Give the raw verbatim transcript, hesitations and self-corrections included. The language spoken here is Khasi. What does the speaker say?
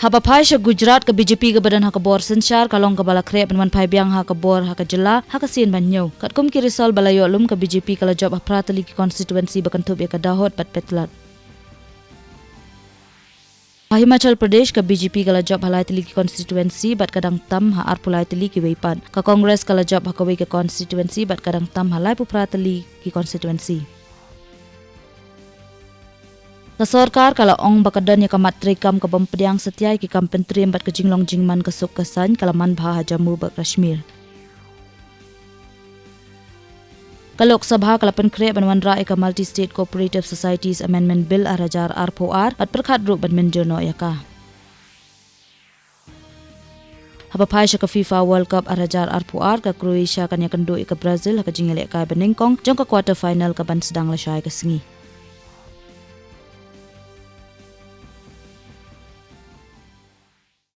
Haba phai sha Gujarat, ka B J P kaba don ha ka bor synshar ka long kaba la khreh ban wan phai biang ha ka bor ha ka jylla ha ka sien ban hynñiew. Katkum ki result ba la ïoh lum, ka B J P ka la jop ha phra tylli ki constituency ba kynthup ïa ka Dahod bad Pelwar. Ha Himachal Pradesh, ka B J P ka la jop ha lai tylli ki constituency bad ka dang tam ha arphew lai tylli kiwei pat. Ka Congress ka la jop ha kawei ka constituency bad ka dang tam ha laiphew phra tylli ki constituency. Ka sorkar ka la ong ba ka don ïa ka mat treikam ka bym pdiang satia ïa ki kam pyntriem bad ka jinglong jingman ka suk ka saiñ ka la man bha ha Jammu bad Kashmir. Ka Lok Sabha ka la pynkhreh ban wanrah ïa ka Multi State Cooperative Societies Amendment Bill ar hajar arphew ar bad pyrkhat ruh ban mynjur noh ïa ka. Haba phai sha ka FIFA World Cup ar hajar arphew ar, ka Croatia kan ïakynduh ïa ka Brazil ha ka jingïalehkai ba nyngkong jong ka quarter final ka ban sdang lashai ka sngi.